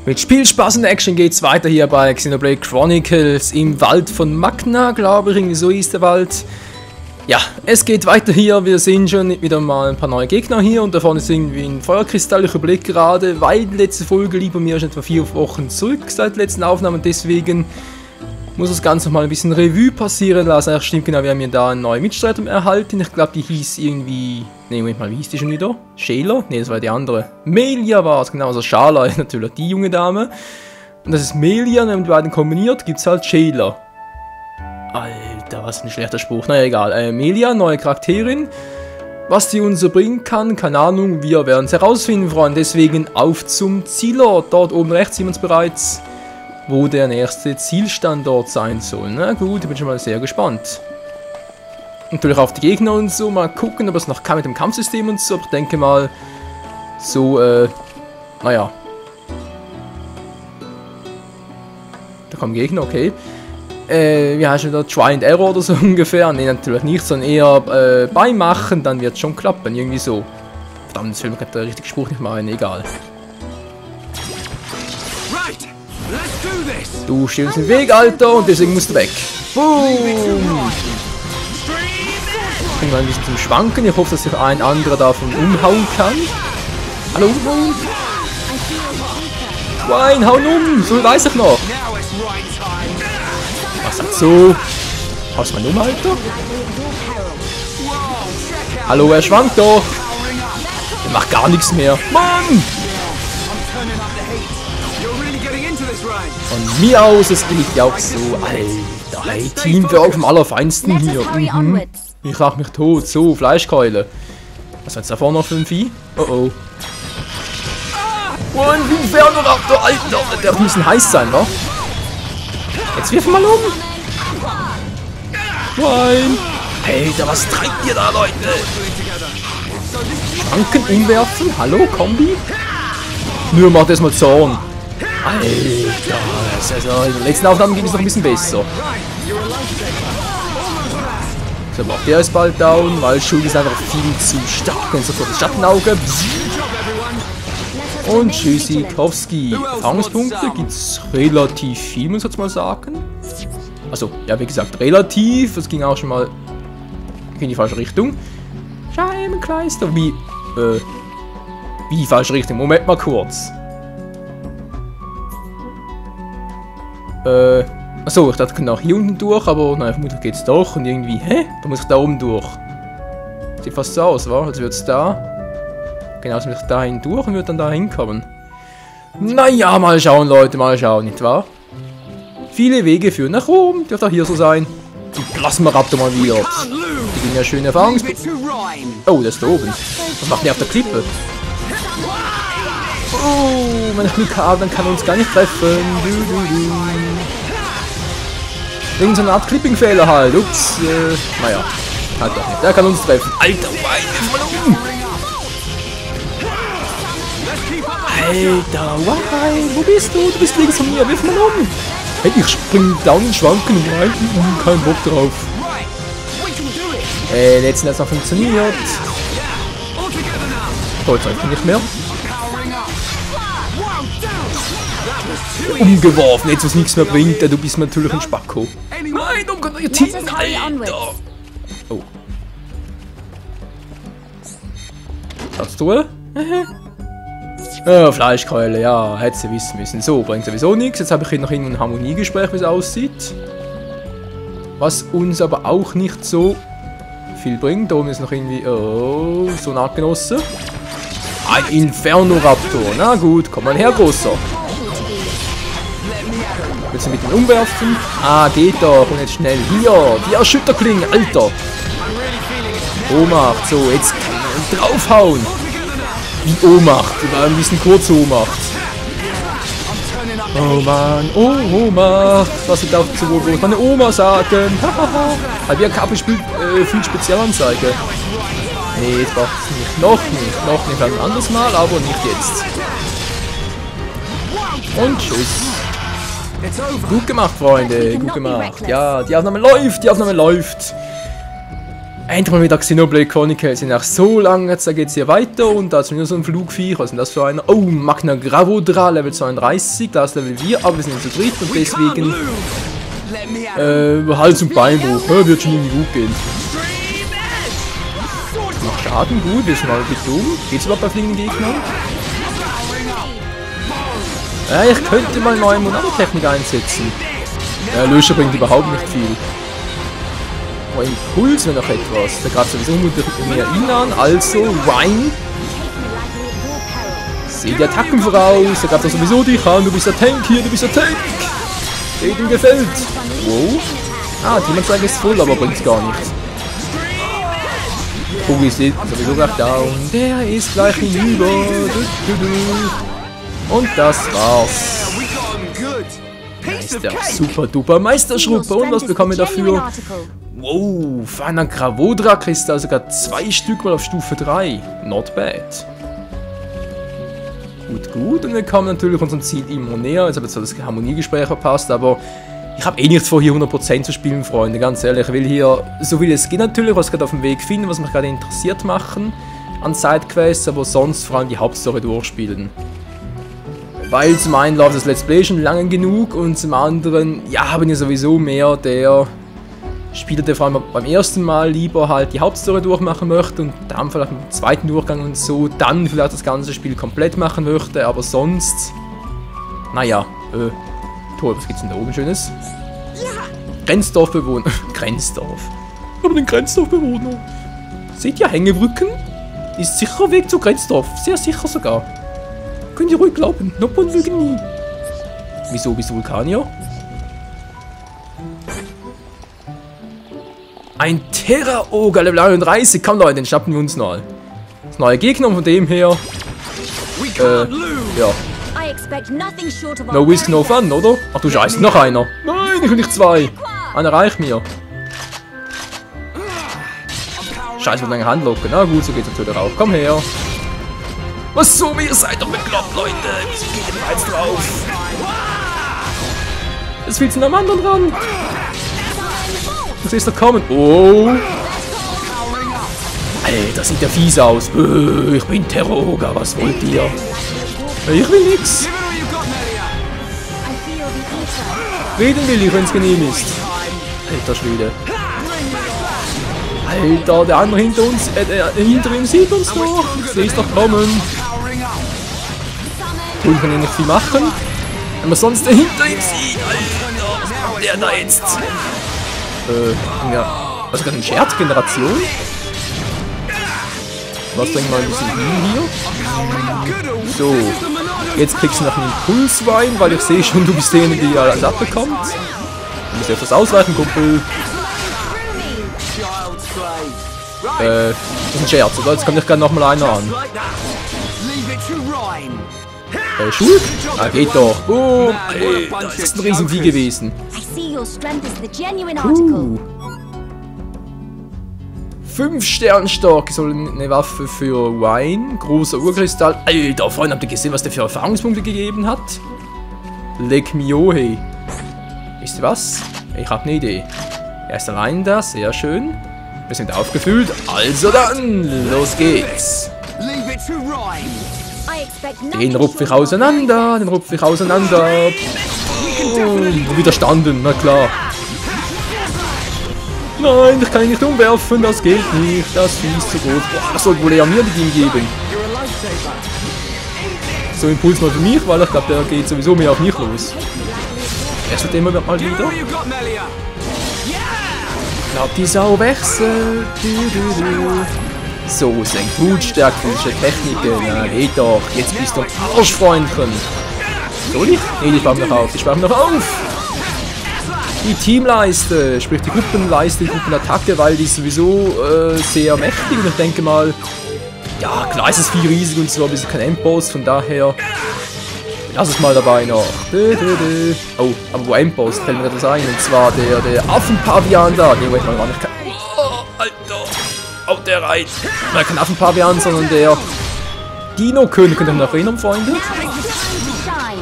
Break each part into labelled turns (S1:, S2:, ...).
S1: Mit Spielspaß und Action geht's weiter hier bei Xenoblade Chronicles im Wald von Magna, glaube ich, irgendwie so hieß der Wald. Ja, es geht weiter hier, wir sehen schon wieder mal ein paar neue Gegner hier und da vorne ist irgendwie ein Feuerkristall. Ich überlege gerade, weil die letzte Folge liegt bei mir schon etwa 4 Wochen zurück seit der letzten Aufnahme und deswegen muss das Ganze mal ein bisschen Revue passieren lassen. Ach stimmt, genau, wir haben hier da eine neue Mitstreiter erhalten. Ich glaube, die hieß irgendwie... Ne, Moment mal, wie hieß die schon wieder? Shayla? Ne, das war die andere. Melia war es, genau, also Shala ist natürlich die junge Dame. Und das ist Melia, und wenn man die beiden kombiniert, gibt es halt Shayla. Alter, was ein schlechter Spruch. Naja, egal. Melia, neue Charakterin. Was die uns so bringen kann, keine Ahnung, wir werden es herausfinden, Freunde. Deswegen auf zum Zielort. Dort oben rechts sehen wir es bereits, wo der nächste Zielstandort sein soll. Na gut, ich bin schon mal sehr gespannt. Natürlich auf die Gegner und so, mal gucken, ob es noch kann mit dem Kampfsystem und so. Aber ich denke mal, so, naja. Da kommen Gegner, okay. Wie heißt da? Try and Error oder so ungefähr? Ne, natürlich nicht, sondern eher beimachen, dann wird es schon klappen, irgendwie so. Verdammt, jetzt fällt mir gerade der richtige Spruch nicht mal ein, egal. Du stehst im Weg, Alter, und deswegen musst du weg. Boom! Bringen wir ein bisschen zum Schwanken. Ich hoffe, dass sich ein anderer davon umhauen kann. Hallo? Schwein, hauen um! So weiß ich noch. Was sagt so? Haust mal um, Alter? Hallo, er schwankt doch! Er macht gar nichts mehr. Mann! Von mir aus, es geht ja auch so. Alter, hey, Teamwork vom Allerfeinsten hier. Mhm. Ich lach mich tot. So, Fleischkeule. Was ist jetzt da vorne noch für ein Vieh? Oh oh. Oh, ein Inferno-Raptor, Alter. Der muss ein heiß sein, wa? Jetzt wirf mal um. Nein. Alter, was treibt ihr da, Leute? Schranken umwerfen? Hallo, Kombi? Nur macht erstmal Zorn. Alter, das ist also in der letzten Aufnahme ging es noch ein bisschen besser. So, macht der ist bald down, weil Schuld ist einfach viel zu stark. Und sofort das Schattenauge. Und Tschüssikowski. Erfahrungspunkte gibt es relativ viel, muss ich jetzt mal sagen. Also, ja, wie gesagt, relativ. Das ging auch schon mal in die falsche Richtung. Scheibenkleister. Wie falsche Richtung? Moment mal kurz. Achso, ich dachte, ich kann auch hier unten durch, aber nein, vermutlich geht's doch. Und irgendwie, hä? Da muss ich da oben durch. Sieht fast so aus, wa? Also wird's da. Genau, also muss ich dahin durch und wird dann da hinkommen. Naja, mal schauen, Leute, mal schauen, nicht wahr? Viele Wege führen nach Rom, dürfte auch hier so sein. Die Plasmaraptor mal wieder. Die gehen ja schön Erfahrungspunkte. Oh, der ist da oben. Was macht der auf der Klippe? Oh, wenn ich Glück habe, dann kann er uns gar nicht treffen. Irgend so eine Art Clipping-Fehler halt. Ups, naja. Halt doch nicht. Der kann uns treffen. Alter, why? Alter, why? Wo bist du? Du bist links von mir. Wirf mal um. Hey, ich spring down und schwanken und rein. Kein Bock drauf. Letzten hat es noch funktioniert. Oh, jetzt reicht nicht mehr. Umgeworfen, jetzt was nichts mehr bringt, du bist natürlich ein Spacko. Nein, um Gott, ihr Team, Alter! Oh. Kannst du? Fleischkeule, ja, hätte sie wissen müssen. So, bringt sowieso nichts. Jetzt habe ich hier noch ein Harmoniegespräch, wie es aussieht. Was uns aber auch nicht so viel bringt. Da oben ist noch irgendwie, oh, so ein Artgenosse. Ein Inferno-Raptor. Na gut, komm mal her, Großer. Willst du mit ihm umwerfen? Ah, geht doch. Und jetzt schnell. Hier, die Erschütterklinge, Alter. Ohnmacht. So, jetzt kann man draufhauen. Wie Ohnmacht. War ein bisschen kurz Ohnmacht. Oh Mann. Oh, Ohnmacht. Was ich darf zu wohl meine Oma sagen. Haha. Wir Kappe spielt viel Spezialanzeige. Nee, jetzt braucht es nicht. Noch nicht. Ein anderes Mal, aber nicht jetzt. Und tschüss. Gut gemacht, Freunde. Gut gemacht. Ja, die Aufnahme läuft. Endlich mal wieder Xenoblade Chronicles. Nach so lange jetzt geht es hier weiter und da ist wieder so ein Flugviech. Was ist denn das für einer? Oh, Magna Gravodra, Level 32, da ist Level 4, aber wir sind zu dritt und deswegen Hals- und Beinbruch. Wird schon irgendwie gut gehen. Macht Schaden, gut, wir sind mal ein bisschen dumm. Geht's überhaupt bei fliegenden Gegnern? Ja, ich könnte mal neue Monado-Technik einsetzen. Löscher bringt überhaupt nicht viel. Oh, Impuls wäre noch etwas. Der greift sowieso mehr ihn an, also Rein. Sieh die Attacken voraus, der greift doch sowieso dich an, du bist der Tank hier, du bist der Tank. Jedem gefällt. Wow. Ah, die Anzeige ist voll, aber bringt gar nichts. Pogi ist sowieso gleich down, der ist gleich hinüber. Und das war's. Das ist der super duper Meisterschrupper. Und was bekommen wir dafür? Wow, feiner Gravodra-Kristall, sogar 2 Stück mal auf Stufe 3. Not bad. Gut, gut. Und wir kommen natürlich unserem Ziel immer näher. Jetzt habe ich zwar das Harmoniegespräch verpasst, aber ich habe eh nichts vor, hier 100% zu spielen, Freunde. Ganz ehrlich, ich will hier, so viel es geht natürlich, was gerade auf dem Weg finden, was mich gerade interessiert machen an Sidequests, aber sonst vor allem die Hauptstory durchspielen. Weil zum einen läuft das Let's Play schon lange genug und zum anderen, ja, haben wir sowieso mehr der Spieler, der vor allem beim ersten Mal lieber halt die Hauptstory durchmachen möchte und dann vielleicht im zweiten Durchgang und so dann vielleicht das ganze Spiel komplett machen möchte, aber sonst, naja, toll, was gibt's denn da oben Schönes? Grenzdorfbewohner, Grenzdorf. Aber den Grenzdorfbewohner. Seht ihr Hängebrücken? Ist sicherer Weg zu Grenzdorf, sehr sicher sogar. Könnt ihr ruhig glauben, Noppern lügen nie. Wieso bist du Vulkanier? Ein Terra-Ogre, Level 31, komm Leute, den schnappen wir uns mal. Das neue Gegner von dem her. Ja. No risk, no fun, oder? Ach du Scheiße, noch einer. Nein, ich will nicht 2. Einer reicht mir. Scheiße, wird meine Hand locken. Na gut, so geht's natürlich auch. Komm her. Was so, ihr seid doch bekloppt, Leute. Wieso geht ihr jetzt drauf? Es fehlt am anderen dran. Du siehst doch kommen. Oh. Alter, sieht der fies aus. Ich bin Terroga, was wollt ihr? Ich will nix. Reden will ich, wenn's genehm ist. Alter Schwede. Alter, der andere hinter uns, hinter ihm sieht uns doch. Ich seh's doch kommen. Tun kann ich nicht viel machen. Wenn man sonst hinter ihm sieht. Alter, was macht der da jetzt? Ja. Was ist gerade eine Scherzgeneration? Was denkt mal ein bisschen hier? So. Jetzt kriegst du noch einen Impuls rein, weil ich sehe schon, du bist derjenige, die alles abbekommt. Du musst etwas ausweichen, Kumpel. Das ist ein Scherz, oder? Jetzt kommt nicht gerade nochmal einer an. Schuld? Ah, geht doch. Boom. Ey, das ist ein Riesenvieh gewesen. 5 Sterne stark soll eine Waffe für Wine. Großer Urkristall. Alter, Freunde, habt ihr gesehen, was der für Erfahrungspunkte gegeben hat? Leg mio, hey. Wisst ihr was? Ich hab eine Idee. Er ist allein da, sehr schön. Wir sind aufgefüllt, also dann, los geht's. Den rupf ich auseinander, Oh, widerstanden, na klar. Nein, ich kann ihn nicht umwerfen, das geht nicht, das Vieh ist zu groß. Boah, das sollte wohl eher mir die Ding geben. So, Impuls mal für mich, weil ich glaube, der geht sowieso mehr auf mich los. Er wird immer mal wieder. Ich glaube, die Sau wechselt. So, senkt Blutstärkliche Techniken. Na, geht doch. Jetzt bist du ein Arschfreundchen. Soll ich? Nee, die sparen noch auf. Die sparen noch auf. Die Teamleiste, sprich die Gruppenleiste, die Gruppenattacke, weil die ist sowieso sehr mächtig. Und ich denke mal, ja, klar ist es viel riesig und so, aber es ist kein Endboss. Von daher, lass es mal dabei noch. Oh, aber wo Endboss, fällt mir das ein. Und zwar der Affenpavian da. Nee, warte mal, gar nicht. Oh, Alter. Oh, der rein. Nein, kein Affenpavian, sondern der Dino-König. Könnt ihr euch noch erinnern, Freunde?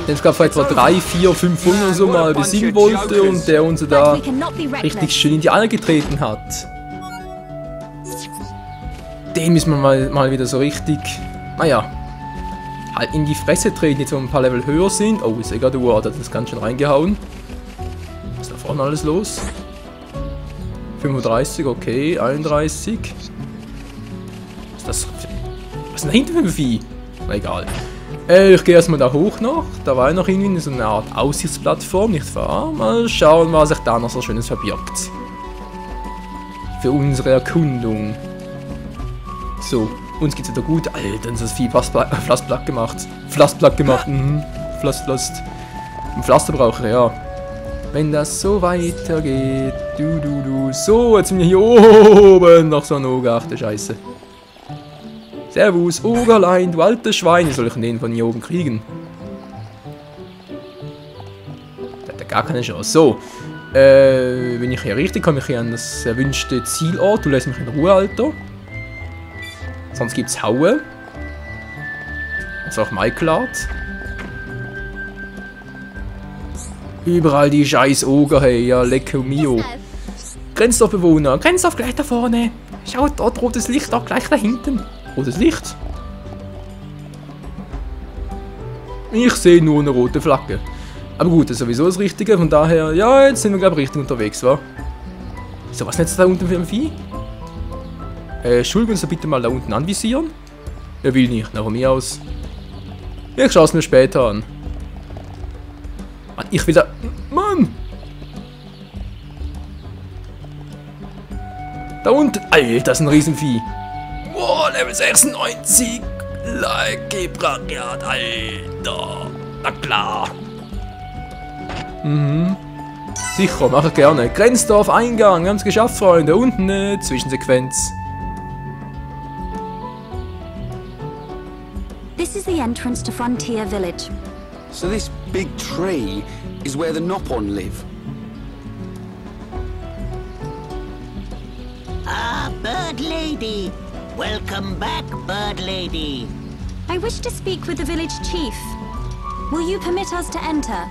S1: Den ich glaube vor etwa 3, 4, 500 so mal besiegen wollte und der uns da richtig schön in die Eier getreten hat. den müssen wir mal wieder so richtig, naja, halt in die Fresse treten, jetzt wo wir ein paar Level höher sind. Oh, ist egal, du hat das ganz schön reingehauen. Was ist da vorne alles los? 35, okay, 31. Was ist denn da hinten für ein Vieh? Na egal. Ich gehe erstmal da hoch noch. Da war noch irgendwie so eine Art Aussichtsplattform, nicht wahr? Mal schauen, was sich da noch so Schönes verbirgt. Für unsere Erkundung. So, uns geht's wieder gut. Alter, das Vieh Pflasterplatt gemacht. Pflasterplatt gemacht, Ein Pflasterbraucher, ja. Wenn das so weitergeht. So, jetzt sind wir hier oben. Noch so ein Oger, ach du Scheiße. Servus, Ogerlein, du altes Schwein. Wie soll ich den von hier oben kriegen? Der hat ja gar keine Chance. So, wenn ich hier richtig komme, ich hier an das erwünschte Zielort. Du lässt mich in Ruhe, Alter. Sonst gibt's Haue. Jetzt auch Michaelart. Überall die scheiß Oger, hey, ja, lecco mio. Grenzdorfbewohner, Grenzdorf gleich da vorne. Schaut, dort rotes Licht, auch gleich da hinten. Rotes Licht? Ich sehe nur eine rote Flagge. Aber gut, das ist sowieso das Richtige, von daher, ja, jetzt sind wir, glaube ich, richtig unterwegs, wa? So, was ist jetzt da unten für ein Vieh? Schulden uns bitte mal da unten anvisieren. Er will nicht, nach mir aus. Ich schaue es mir später an. Mann, ich will da... Mann! Da unten... Alter, das ist ein Riesenvieh. Wow, Level 96. Lucky Brachiat, Alter. Na klar. Sicher, mache ich gerne. Grenzdorf, Eingang. Wir haben es geschafft, Freunde. Unten eine Zwischensequenz.
S2: This is the entrance to Frontier Village.
S3: So this big tree is where the Nopon live.
S4: Ah, Bird Lady. Welcome back, Bird Lady.
S2: I wish to speak with the village chief. Will you permit us to enter?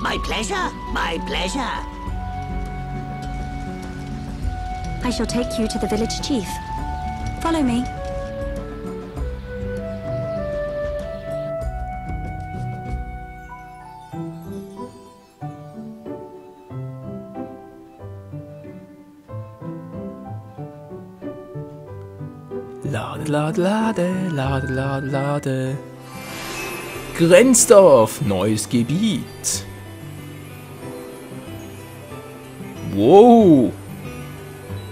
S4: My pleasure, my pleasure.
S2: I shall take you to the village chief. Follow me.
S1: Lade. Grenzdorf, neues Gebiet. Wow.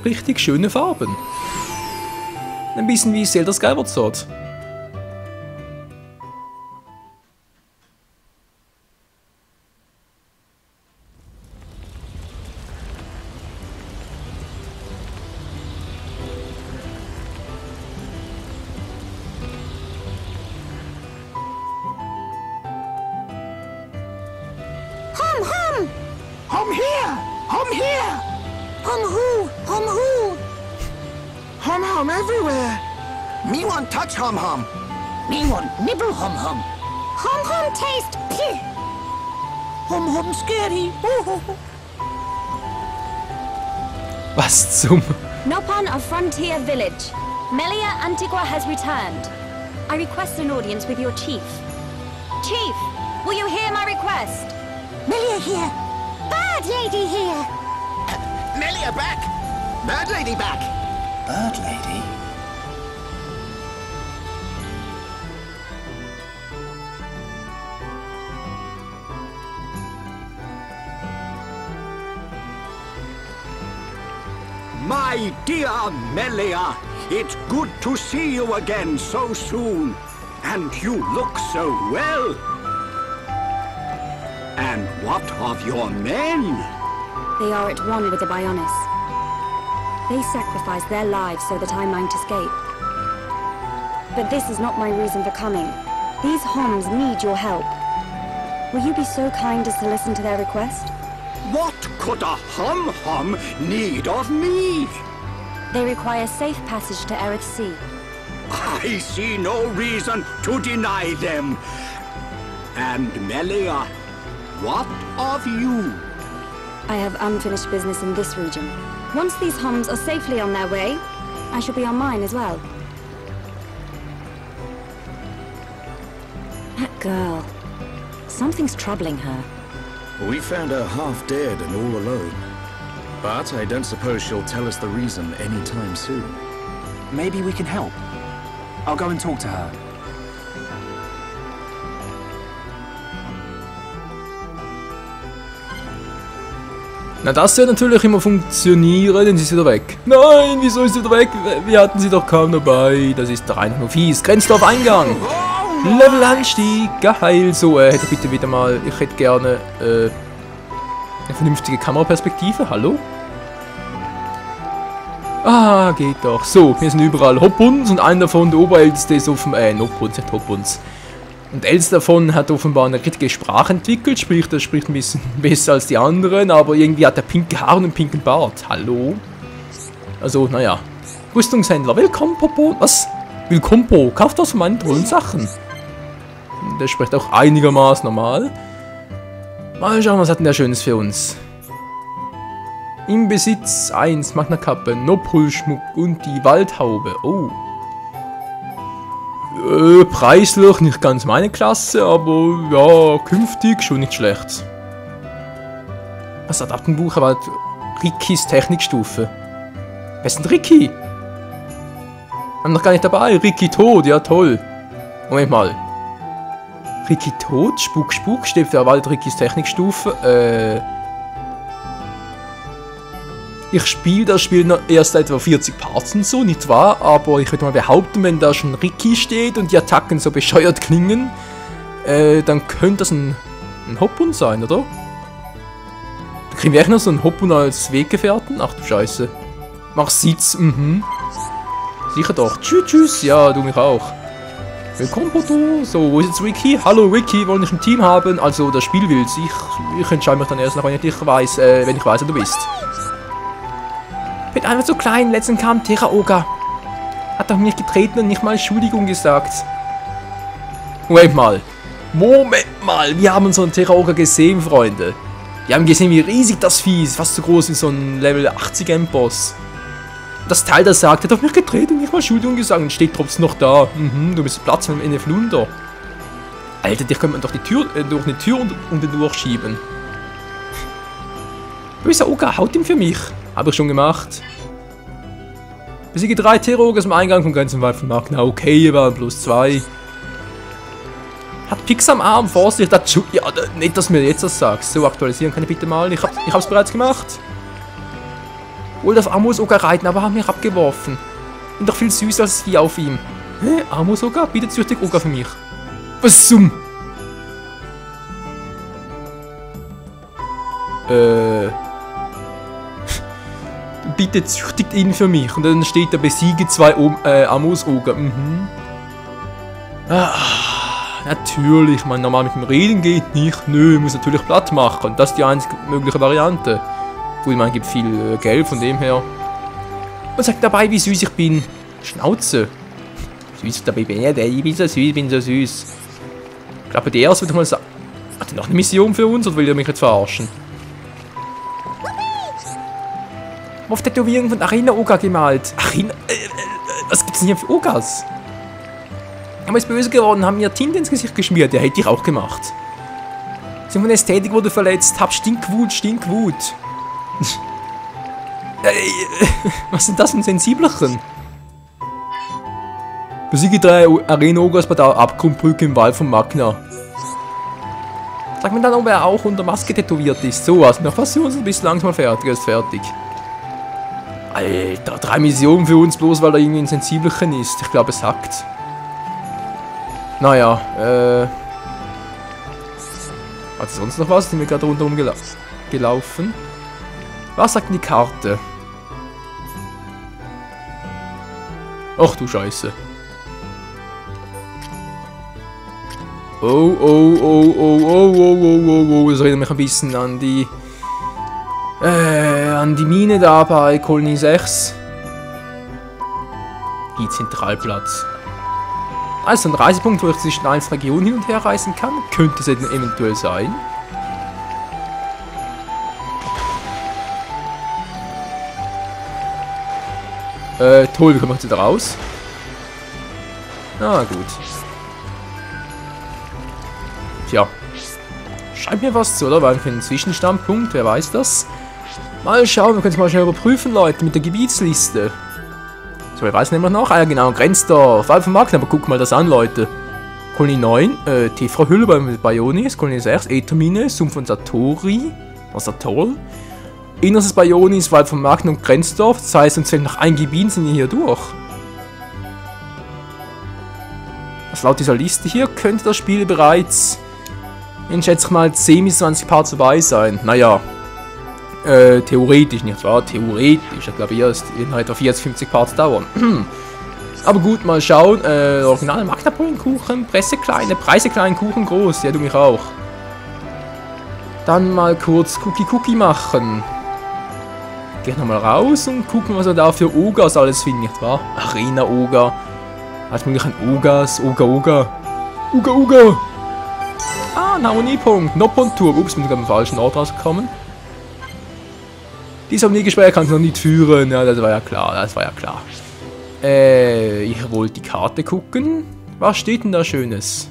S1: Richtig schöne Farben. Ein bisschen wie Zelda Skyward Sword.
S4: Hum here! Hum here! Hum who? Hum who?
S3: Hum hum everywhere. Me want touch hum hum.
S4: Me want nibble hum hum.
S2: Hum hum taste. Phew.
S4: Hum hum scary.
S1: Was zum...
S2: Nopon of Frontier Village. Melia Antigua has returned. I request an audience with your chief. Chief, will you hear my request?
S4: Melia here.
S2: Bird Lady here.
S3: Melia back. Bird lady back.
S4: Bird Lady?
S5: My dear Melia, it's good to see you again so soon. And you look so well. And what of your men?
S2: They are at one with the Bionis. They sacrificed their lives so that I might escape. But this is not my reason for coming. These Homs need your help. Will you be so kind as to listen to their request?
S5: What could a hum-hum need of me?
S2: They require safe passage to Erith Sea.
S5: I see no reason to deny them. And Melia, what of you?
S2: I have unfinished business in this region. Once these Homs are safely on their way, I shall be on mine as well. That girl. Something's troubling her.
S6: We found her half dead and all alone. But I don't suppose she'll tell us the reason anytime soon.
S7: Maybe we can help. I'll go and talk to her.
S1: Na, das wird natürlich immer funktionieren, denn sie ist wieder weg. Nein, wieso ist sie wieder weg? Wir hatten sie doch kaum dabei. Das ist doch einfach nur fies. Grenzdorf Eingang. Levelanstieg. Geil. So, hätte bitte wieder mal... Ich hätte gerne eine vernünftige Kameraperspektive. Hallo? Ah, geht doch. So, hier sind überall Hoppuns und einer davon, der Oberälteste, ist offenbar... Hoppuns, nicht Hoppuns. Und der Älteste davon hat offenbar eine richtige Sprache entwickelt, sprich, der spricht ein bisschen besser als die anderen, aber irgendwie hat er pinke Haare und einen pinken Bart. Hallo? Also, naja. Rüstungshändler, willkommen, Popo. Was? Willkommen, Po. Kauft das von meinen tollen Sachen. Der spricht auch einigermaßen normal. Mal schauen, was hat denn der Schönes für uns? Im Besitz 1, Magna-Kappe, Nopulschmuck und die Waldhaube. Oh. Preislich nicht ganz meine Klasse, aber ja, künftig schon nicht schlecht. Was hat Aktenbuch, aber Rickys Technikstufe. Wer ist denn Ricky? Haben noch gar nicht dabei. Ricky tot, ja toll. Moment mal. Ricky tot? Spuk, Spuk, steht für Wald Rickys Technikstufe. Ich spiele das Spiel noch erst etwa 40 Parts und so, nicht wahr? Aber ich würde mal behaupten, wenn da schon Ricky steht und die Attacken so bescheuert klingen, dann könnte das ein Hoppun sein, oder? Da kriegen wir echt noch so einen Hoppun als Weggefährten? Ach du Scheiße. Mach Sitz, Sicher doch. Tschüss, tschüss. Ja, du mich auch. Willkommen, Poto. So, wo ist jetzt Ricky? Hallo, Ricky, wollen ich ein Team haben? Also, das Spiel will's. Ich entscheide mich dann erst noch, wenn ich weiß, wer du bist. Bin einfach so klein, letzten kam Teraoga. Hat doch mich getreten und nicht mal Entschuldigung gesagt. Moment mal, wir haben unseren Teraoga gesehen, Freunde. Wir haben gesehen, wie riesig das Vieh ist, fast so groß wie so ein Level 80 Endboss. Das Teil, das sagt, hat auf mich getreten und nicht mal Entschuldigung gesagt und steht trotzdem noch da. Du bist Platz in der Flunder. Alter, dich könnte man doch die Tür, durch eine Tür unten durchschieben. Böser Oga, haut ihn für mich. Habe ich schon gemacht. Besiege 3 Teraogas im Eingang vom Grenzenwald von Magna. Okay, waren plus 2. Hat Pix am Arm, Vorsicht. Ja, nicht, dass du mir jetzt das sagst. So, aktualisieren kann ich bitte mal. Ich hab's bereits gemacht. Wollte auf Amos Oga reiten, aber haben mich abgeworfen. Bin doch viel süßer als das Vieh auf ihm. Hä? Amos Oga? Bitte züchtig Oga für mich. Was zum... Bitte züchtigt ihn für mich. Und dann steht da, besiege 2 Amos-Oger. Natürlich, man normal mit dem Reden geht nicht. Nö, muss natürlich platt machen. Das ist die einzige mögliche Variante. Obwohl, man gibt viel Geld von dem her. Und sagt dabei, wie süß ich bin. Schnauze. Süß dabei bin ich bin so süß, bin so süß. Ich glaube, der erste wird mal sagen. Hat er noch eine Mission für uns oder will er mich jetzt verarschen? Auf Tätowierung von Arena Oga gemalt. Arena... was gibt's denn hier für Ogas? Aber ist böse geworden, haben mir Tinte ins Gesicht geschmiert. Ja, hätte ich auch gemacht. Sie von Ästhetik wurde verletzt. Hab Stinkwut, Stinkwut. Was sind das für ein Sensiblerchen? Besiege 3 Arena Ogas bei der Abgrundbrücke im Wald von Magna. Sag mir dann, ob er auch unter Maske tätowiert ist. So was. Noch was für uns, bis langsam fertig ist. Fertig. Alter, 3 Missionen für uns, bloß weil er irgendwie ein Sensibelchen ist. Ich glaube, es hackt. Naja, hat es sonst noch was? Sind wir gerade rundherum gelaufen? Was sagt denn die Karte? Ach du Scheiße. Oh. Das erinnert mich ein bisschen an die Mine da bei Kolonie 6. Die Zentralplatz. Also ein Reisepunkt, wo ich zwischen einzelnen Regionen hin und her reisen kann. Könnte es eventuell sein. Toll, wie kommen wir jetzt wieder raus? Na gut. Tja. Schreibt mir was zu, oder? Weil für einen Zwischenstandpunkt, wer weiß das? Mal schauen, wir können es mal schnell überprüfen, Leute, mit der Gebietsliste. So, wer weiß nämlich noch? Ah ja, genau, Grenzdorf. Wald von Magna, aber guck mal das an, Leute. Kolonie 9, Tefra-Hülle bei Baionis, Kolonie 6, Etermine, Sumpf von Satori, was ist toll. Innerstes Baionis, Wald von Magna und Grenzdorf, das heißt, uns fehlt noch ein Gebiet, sind wir hier durch. Also laut dieser Liste hier könnte das Spiel bereits in, schätze ich mal, 10 bis 20 Parts dabei sein. Naja, theoretisch, nicht wahr? Theoretisch, ich glaube, hier ist in etwa 40, 50 Parts dauern. Aber gut, mal schauen. Original Magna-Kuchen, Preise klein, Kuchen groß. Ja, du mich auch. Dann mal kurz Cookie machen. Geh nochmal raus und gucken, was wir da für Ogas alles finden, nicht wahr? Arena-Oga. Als möglich ein Ogas, Oga. Ah, Harmoniepunkt. Noppon-Turm. Ups, bin ich am falschen Ort rausgekommen. Dieses Harmoniegespräch kann ich noch nicht führen. Ja, das war ja klar, ich wollte die Karte gucken. Was steht denn da Schönes?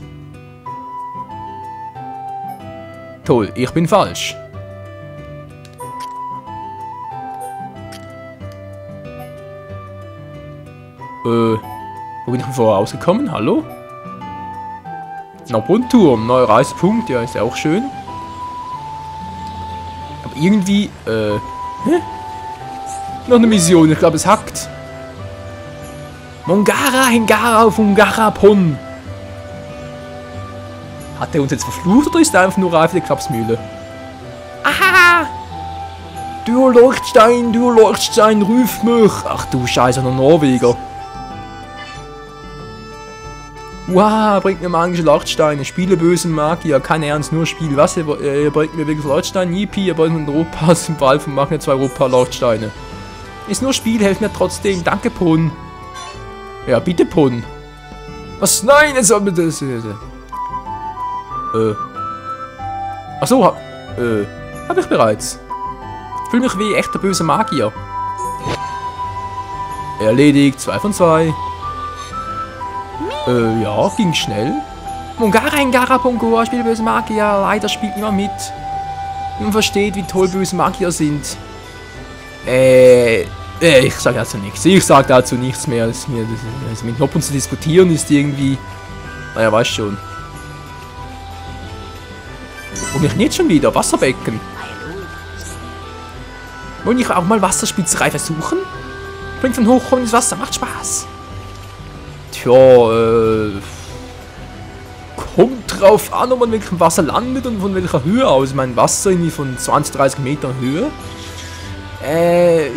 S1: Toll, ich bin falsch. Wo bin ich vorher rausgekommen? Hallo? Noppon-Turm, neuer Reisepunkt, ja, ist ja auch schön. Aber irgendwie, noch eine Mission, ich glaube es hackt. Mongara Hengara auf Ungarapon. Hat er uns jetzt verflucht oder ist er einfach nur reif die Klapsmühle? Aha! Du Leuchtstein, ruf mich! Ach du Scheiße, noch Norweger. Wow, bringt mir magische Leuchtsteine, spiele bösen Magier, kein Ernst, nur Spiel. Was, ihr bringt mir wirklich Leuchtsteine? Yippie, ihr bringt mir Europas im Wald von Magna 2 Europa Leuchtsteine. Ist nur Spiel, helft mir trotzdem, danke Pon. Ja, bitte Pon. Was? Nein, jetzt soll mir das... Achso, hab ich bereits. Ich fühle mich wie echter böser Magier. Erledigt, 2 von 2. Ja, ging schnell. Mongara Hengara Pongoa, spielt böse Magier. Leider spielt niemand mit. Niemand versteht, wie toll böse Magier sind. Ich sag dazu nichts. Ich sag dazu nichts mehr. Also mit Noppon zu diskutieren ist irgendwie... Naja, weißt schon. Und ich nicht schon wieder. Wasserbecken. Wollen ich auch mal Wasserspitzerei versuchen? Bringt von hoch ins Wasser, macht Spaß. Tja, kommt drauf an, ob man wirklich im Wasser landet und von welcher Höhe aus. Ich meine, Wasser irgendwie von 20, 30 Metern Höhe.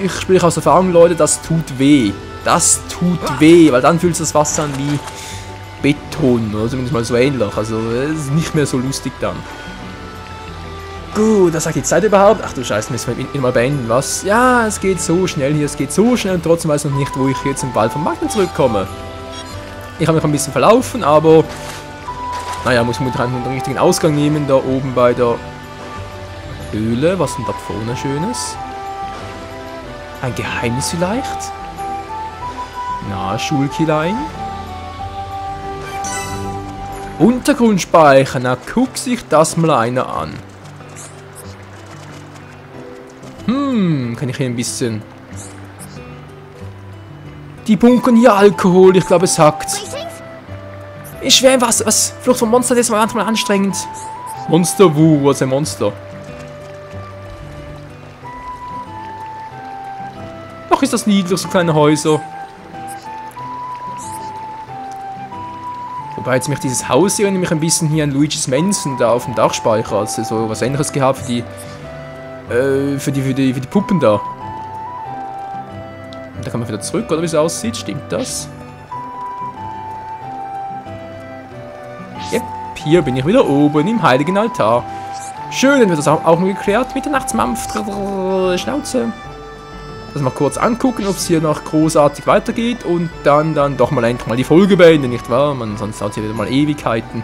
S1: Ich spreche aus Erfahrung, Leute, das tut weh. Das tut weh, weil dann fühlt sich das Wasser an wie Beton, oder zumindest mal so ähnlich. Also, es ist nicht mehr so lustig dann. Gut, was sagt die Zeit überhaupt? Ach du Scheiße, müssen wir mal beenden, was? Ja, es geht so schnell hier, es geht so schnell und trotzdem weiß ich noch nicht, wo ich jetzt im Wald von Magna zurückkomme. Ich habe mich ein bisschen verlaufen, aber... Naja, muss man den richtigen Ausgang nehmen, da oben bei der Höhle. Was ist denn da vorne Schönes? Ein Geheimnis vielleicht? Na, Schulkilein. Untergrundspeicher, na guck sich das mal einer an. Kann ich hier ein bisschen... Die bunkern hier Alkohol, ich glaube es hackt. Ich schwer im Wasser, was? Flucht vom Monster, das ist manchmal anstrengend. Monster, was ist ein Monster? Ach, ist das niedlich, so kleine Häuser. Wobei jetzt mich dieses Haus hier nämlich ein bisschen hier an Luigi's Mansion da auf dem Dachspeicher, also so was ähnliches gehabt für die Puppen da. Und da kann man wieder zurück, oder wie es aussieht, stimmt das? Yep, hier bin ich wieder oben im heiligen Altar. Schön, dann wird das auch noch geklärt. Mitternachtsmampf, Schnauze. Also mal kurz angucken, ob es hier noch großartig weitergeht und dann doch mal endlich mal die Folge beenden, nicht wahr? Sonst dauert es hier wieder mal Ewigkeiten.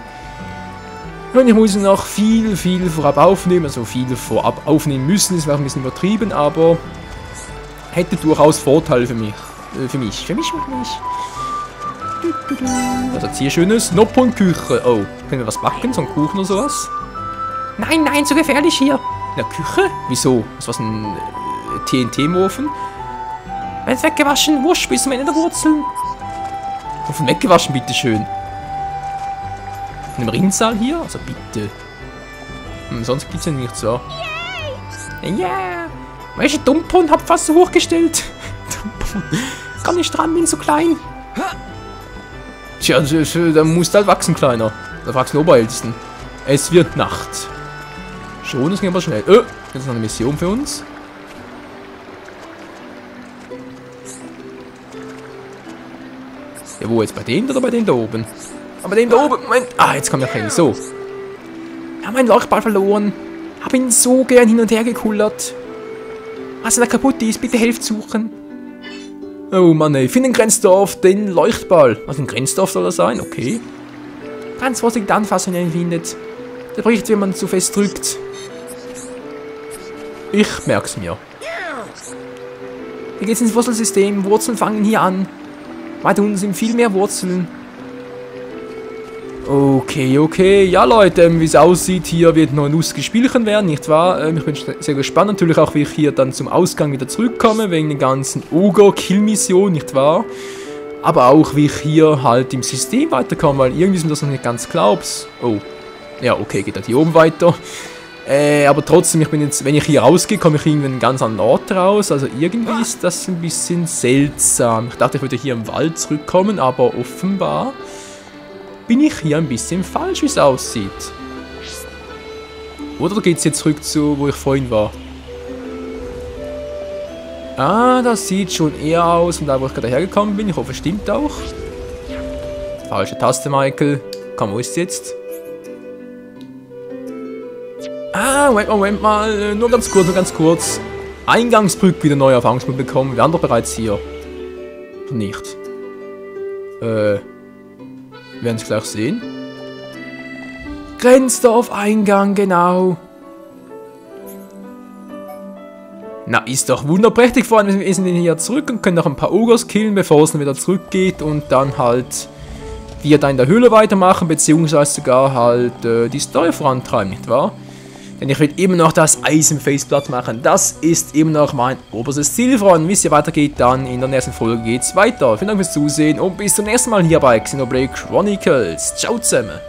S1: Und ich muss noch viel vorab aufnehmen, also viel vorab aufnehmen müssen, ist auch ein bisschen übertrieben, aber hätte durchaus Vorteile für mich. Für mich. Was hat hier Schönes? Noppon-Küche. Oh, können wir was backen? So einen Kuchen oder sowas? Nein, nein, so gefährlich hier. In der Küche? Wieso? Ist was ein TNT im Ofen? Wenn es weggewaschen, wusch, bis zum Ende der Wurzeln. Ofen weggewaschen, bitteschön. In einem Rinnsal hier? Also bitte. Sonst gibt's ja nichts so. Ja. Yeah. Welche Dumpon? Hab fast so hochgestellt. Dumpon. Kann nicht dran, bin so klein. Tja, da musst du halt wachsen, Kleiner. Da fragst du den Oberältesten. Es wird Nacht. Schon, das ging aber schnell. Jetzt ist noch eine Mission für uns. Ja, wo jetzt? Bei dem oder bei dem da oben? Aber bei dem da oben, Moment. Ah, jetzt kommt der Ring. So. Wir haben einen Leuchtball verloren. Hab ihn so gern hin und her gekullert. Was da kaputt ist, bitte helft suchen. Oh Mann, ey. Finden Grenzdorf den Leuchtball. Was in Grenzdorf soll er sein? Okay. Ganz vorsichtig anfassen, wenn ihr ihn findet. Der bricht, wenn man zu fest drückt. Ich merk's mir. Hier geht's ins Wurzelsystem. Wurzeln fangen hier an. Weiter unten sind viel mehr Wurzeln. Okay. Ja, Leute, wie es aussieht, hier wird noch ein lustiges Spielchen werden, nicht wahr? Ich bin sehr gespannt. Natürlich auch, wie ich hier dann zum Ausgang wieder zurückkomme, wegen den ganzen Ogre-Kill-Missionen, nicht wahr? Aber auch, wie ich hier halt im System weiterkomme, weil irgendwie ist mir das noch nicht ganz klar. Oh, ja, okay, geht halt hier oben weiter. Aber trotzdem, ich bin jetzt, wenn ich hier rausgehe, komme ich irgendwie einen ganz anderen Ort raus. Also irgendwie ist das ein bisschen seltsam. Ich dachte, ich würde hier im Wald zurückkommen, aber offenbar bin ich hier ein bisschen falsch, wie es aussieht. Oder geht es jetzt zurück zu, wo ich vorhin war? Ah, das sieht schon eher aus, von da, wo ich gerade hergekommen bin. Ich hoffe, es stimmt auch. Falsche Taste, Michael. Komm, wo ist es jetzt? Ah, Moment mal. Nur ganz kurz. Eingangsbrücke wieder neu auf Angstmut bekommen. Wir waren doch bereits hier. Nicht. Wir werden es gleich sehen. Grenzdorf Eingang, genau. Na, ist doch wunderprächtig, vor allem wir sind hier zurück und können noch ein paar Ogres killen, bevor es dann wieder zurückgeht und dann halt wir da in der Höhle weitermachen, beziehungsweise sogar halt die Story vorantreiben, nicht wahr? Denn ich will immer noch das Eisenface platt machen. Das ist immer noch mein oberstes Ziel, Freunde. Wie es hier weitergeht, dann in der nächsten Folge geht's weiter. Vielen Dank fürs Zusehen und bis zum nächsten Mal hier bei Xenoblade Chronicles. Ciao zusammen.